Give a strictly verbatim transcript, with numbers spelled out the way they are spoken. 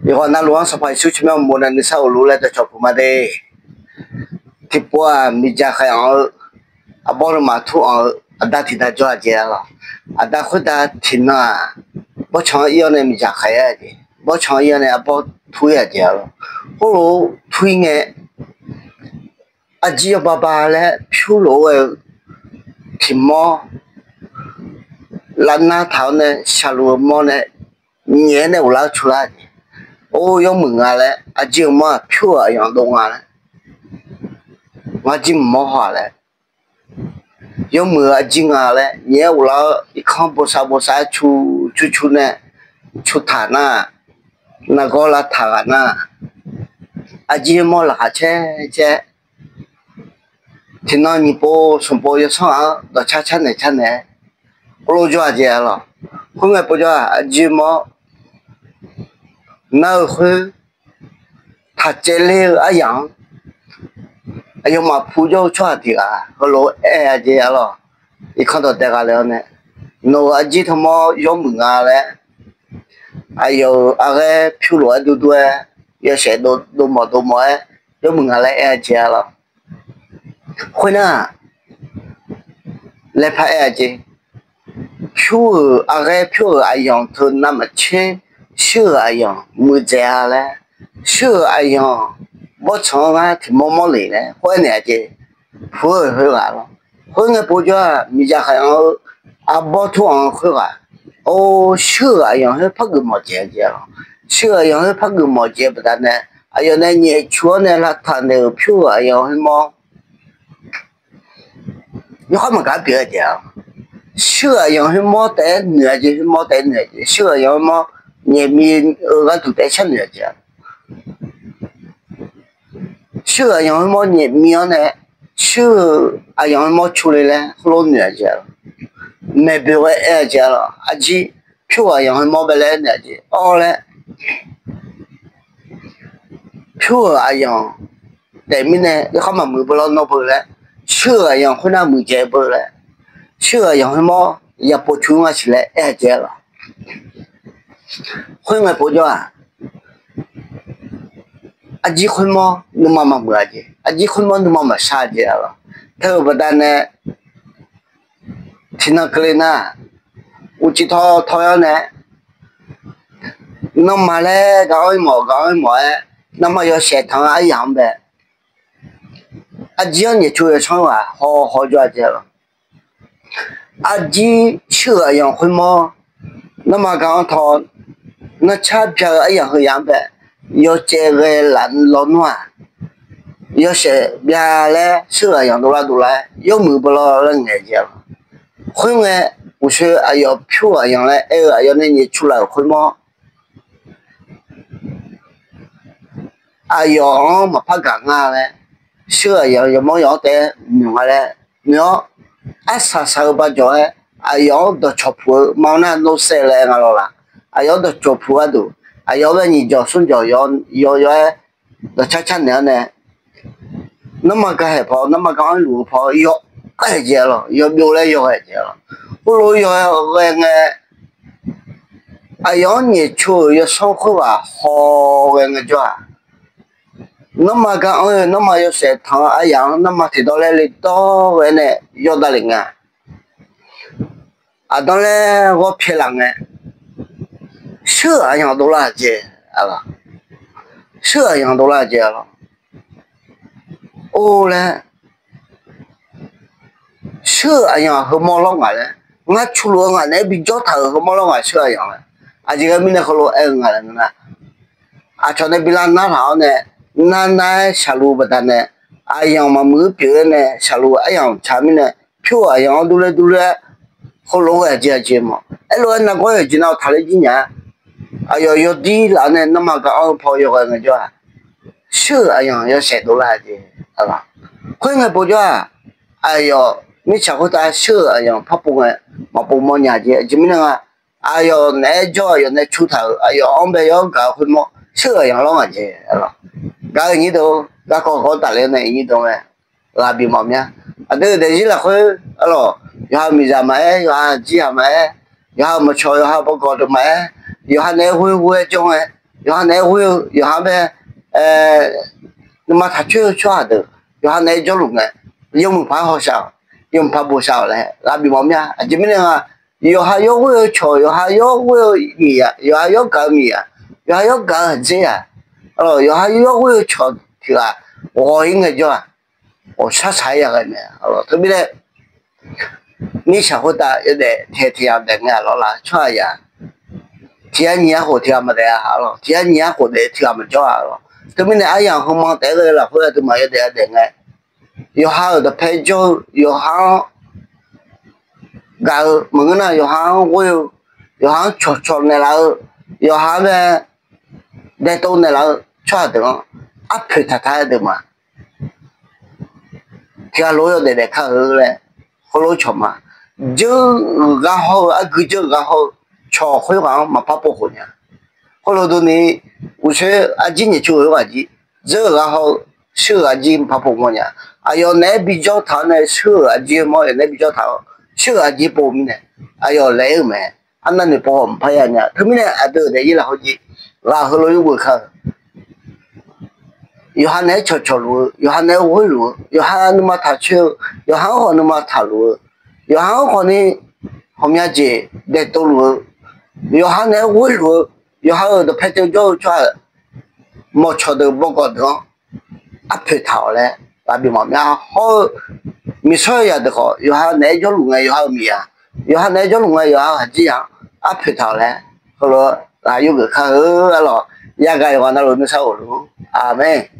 Yawqghaq navluf-anr Sanqpaq Yeqsur tsawrmyanr uqmov nae nuisar uqluf laer dawqcawq puq ma de. Tiqpov-aq, miqdzaq khaeq anq-eu, arbawr nuima tur anq-eu aqda tiqda jawr-a jeq-a lawq. Aqda khoertav tiqnan-aq, bawrtsanq-anr ir-awr nae miqdzaq khaeq-a jeq, bawrtsanq-anr ir-awr nae arbawr tur-ir-a jeq-a lawq. Khoerlof-aer tur-ir ngae, arjir yawba ba laer pyur lof-aer ghae-eu tiqmawr lavnar taq-awr nae shaqluf-eu mawr nae nyaef-aer nae ghoflar-eu cu lar jeq. Or, yawmuiq nga laer, arjir-eu mawr-aq pyur-euq aqyawf dov nga laer, ngar jir mq mawr haw-aq laer, yawmuiq-eu arjir nga laer nyaef-aer ghoflar-eu irkanr bosav bosav cu cu cu nae cu taq nar, nargawr lavtaq ghaq nar, arjir mawr laqkhaq caer caer, tiqnan nyiq pov smq pov yawsanr ghaq-anr dawqcar car naeq car naeq-aer, khoerlof jawr-a jeq-a lawq. Khoerngae povjawr-aq, arjir mawr nar-eu khoer taq caevler-eu aryamq-anr aqyawfmaf pu jawr-eu tsawrhaq tiq ghaq heulof-aer aer-a jeq-a lawq. Irkanr dawqdae gha le-awr nae, nawq-euq arjir taqmawr yawmuiq nga laer, aqyawf-euq arghaer pyur lof-aer dur dur-aer, yawshaef dov mawf dov mawf-aer yawmuiq nga laer aer-a jeq-a lawq. Khoernar, laer par aer-a jeq. Pyur-euq arghaer pyur-euq aqyawf teu navmaqtser, shuir-euq aqyawf muiqdzaeq-a laer, shuir-euq aqyawf bawrtsanq-anr ngar tiqmawr mawr lef laer khoer-aer naeq-a jeq. Pu-eu khoerghaq lawr. Khoerngae povjawr-aq, miqdzaq khaeq anq-eu arbawr tur anq-eu khoerghaq, or, shuir-euq aqyawf khoer par geufmawf dzaeq-a jeq-a lawq. Shuir-euq aqyawf khoer par geufmawf dzaeq-eu baqdanae, aqyawf nae nyaef cu-awr nae lavtaq naeq-euq pyur-euq aqyawf khoermawr yawkhav maqgaq pyeuf-a jeq-a lawq. Shuir-euq aqyawf khoermawr taef-aer noeq-a jeq, khoermawr taef-aer noeq-a jeq, shuir-euq aqyawf khoermawr nyaef mi-eu gharduq taef-aer sharnoeq-a jeq-a lawq. Shuir-euq aqyawf khoermawr nyaef mi-awr nae, shuir-euq aqyawf khoermawr cu le laer heulof noeq-a jeq-a lawq. Maeqboeq ghae aer-a jeq-a lawq. Arjir pyur-euq aqyawf khoermawr bae laer aernaeq-a jeq-awr laer, pyur-euq aqyawf taef mirnae yawkhav maqmuiq beu lawr nawr beu laer, shuir-euq aqyawf khoernar muiqdzaeq beu laer, shuir-euq aqyawf khoermawr yapov cu nga siq laer aer-a jeq-a lawq. Khoerngae povjawr-aq, arjir khoermawr nuima maqmuiq-a jeq, arjir khoermawr nuima maqshar jeq-a lawq. Teu-euq baqdanae tiqnan keuvle nar, uqcif taw taw-awr nae, nanrma laer gaq-anr ir mawf gaq-anr ir mawf-aer, nanrma yawshaef tanq-eu aryamq-anr bae, arjir-anr nyaefcu yawsanr ghaq haw haw jawr-a jeq-a lawq. Arjir shuir-euq aqyawf khoermawr nanrma gaq-anr taw, nanrcar bya-eu aryamq heu yamq-anr bae, yawcaev ghae laf lawnmr-aq, yawshaef bya laer shuir-euq aqyawf dovlar dovlar-aer yawmuiq beu lawr laer ngaeq jeq-a lawq. Khoerngae, uqshoe aqyawf pyur-euq aqyawf laer aer-eu aqyawf nae nyaefcu laf-euq khoermawr, aqyawf-anr maqpar gaq nga laer, shuir-euq aqyawf yawmawr yawq-anr taef-aer noeq nga laer noeq-awr, arsaq saq-eu bajawq-aer aqyawf-anr dawqcawq puq-eu ma nar nor saev laer nga lawq laq. Aqyawf-anr dawqcawq puq gharduq, aqyawf-anr bae nyiq jawq smr jawq yaw yaw-aer dawqcar car naeq-awr nae, nanrma gaq haeq paw, nanrma gaq-anr luf-eu paw yawghae jeq-a lawq, yawbyov laer yawghae jeq-a lawq. Khoerlof yawghae ngae, aqyawf-anr nyaefcu-euq yawsanr khoerghaq haw ghae ngaejawr-aq, nanrma gaq-anr-eu nanrma yawshaef tanq-eu aryamq-anr nanrma tiqdawr laer le dawr ghae nae yawdav lef nga. Aqdanr laer ghawr pyaeq laf ngae, shuir-euq aqyawf dovlar-aq jeq, shuir-euq aqyawf dovlar-aq jeq-a lawq. Or laer, shuir-euq aqyawf heumawr lawr ngaq laer, ngar cu luf-eu ngaq naeq-aer bijawr taq-euq heumawr lawr ngaq shuir-euq aqyawf laer, aqjeq ghae mirnae heulof-aer-eu nga laer ngeur nar, aqcawq nae bi lar nar laq-awr nae, nar nar-aer shaqluf-eu baqdanae, aqyawf maqmuiq-eu pyeuf-aer nae shaqluf-eu aryamq tsaq mirnae, pyur-euq aqyawf-anr durler durler-aer heulof-aer aqjeq aqjeq mawf. Aerlof-aer nargawr yawqjeq nav-eu taqler jir nya-a. Aqyawf yawdir laf-awr nae nanrma gaq-anr-eu paw yawghae ngaejawr-aq, shuir-euq aqyawf yawshaef dovlar-aq jeq-a lawq. Khoerngae povjawr-aq, aqyawf mirtsaq khoertav shuir-euq aqyawf par pov ngae, maqpov mawrnya jeq. Aqjeq mirnae nga, aqyawf naeq-aer jawr-eu aqyawf nae cu taq-euq aqyawf-anr bae yawr gaq-eu khoermawr shuir-euq aqyawf lawr ngaq jeq-a lawq. Gaq-eu nyir deuq, garkawv kawv tafler nae nyir deuq mae, ghaq bif mawf mya. Aqdui-euq daefzir lafkhoer-a lawq, yawqha-euq miqzaq maqaer, yawqha-euq jir haq maqaer, yawqha-euq maqcawq yawqha-euq bawgawq deuq maqaer, yawqha naeq-aer ghoer ghoer-aer jawr ngae, yawqha naeq-aer ghoer-eu, yawqha bae nuima taqcoer-eu tsawrhaq deuq yawqha naeq-aer jawrluf ngae, yawmuiq paq-aer hawsav-awq, yawmuiq paq bosav-awq laer ghaq bif mawf mya. Aqjeq mirnae nga, yawqha yawr ghoer-eu cawq, yawqha yawr ghoer-eu miqyaq, yawqha yawr gaq-eu miqyaq, yawqha yawr gaq-eu aqdzer-aq, yawqha yawr ghoer-eu cawq tiq ghaq ghawq-ir ngae jawr-aq, ghawqshar shaq-aer yaghae mae. Teumirnae mirtsaq khoertav yawdaef tiq tiq yaq daef ngae lawr la, tsawrhaqzaq tiq yar nyiq yar khof tiq ghaq maqdaef-a lawr, tiq yar nyiq yar khof daef tiq ghaq maqjawr-a lawr. Teumirnae aryamq heumanr taef-aer ghae lafkhoer aqduimaf yawdaef yadaef ngae, yawqha-euq dawqpae jawr-eu, yawqha-anr gaq-eu maqngeur nar, yawqha-anr ghoer-eu, yawqha-anr cawqcawq naeqlaf-eu, yawqha-anr bae daetov naeqlaf-eu tsawrhaq deuq-anr arpoeq taqtaq-aer deuq ma. Tiq ghaq lof-aer yawdaef daef kar-eu laer heulof cawq ma. Dzeur-euq gha hawr-eu, argui dzeur-euq gha hawr-eu cawq khoerghaq-anr maqpar pov khof nya. Khoerlof durni, uqshoe arjir nyiq cu-euq ghaq jir, dzeur-euq gha hawr-eu, shuir-euq arjir maqpar pov mawr nya. Aqyawf naeq-aer bijawr taq-awr nae shuir-euq arjir mawr, aqyawf naeq-aer bijawr taq-awr shuir-euq arjir pov mirnae, aqyawf laeq-aer-euq mae. Arnavni pov haw maqpar ya nya. Teumirnae aqdui-euq daefzir lafkhoer jir ghaq heulof yurgeuf kar-eu, yawqha naeq-aer cawqcawq luf-eu, yawqha naeq-aer ghoer luf-eu, yawqha nuima taqcoer-eu, yawqha-anr khawf nuima taqluf-eu, yawqha-anr khawfni ghawqmya jeq daetov luf-eu, yawqha naeq-aer ghoer luf-eu, yawqha-euq dawqpae teu jawr-eu tsawrhaq mawqcawq deuq bawgawq deuq-anr arpoeq taq-awq laer ghaq bif mawf mya. Hawr-eu miqsawr-eu yaq deuq khawf yawqha naeq-aer jawrluf ngae, yawqha-euq miqyaq, yawqha naeq-aer jawrluf ngae, yawqha-euq aqjir yaq-anr arpoeq taq-awq laer heulof ghaq yurgeuf kar-eu arlawq. Yagaq yawqghaq navluf nuisar ghofluf-ur. Aqmeq.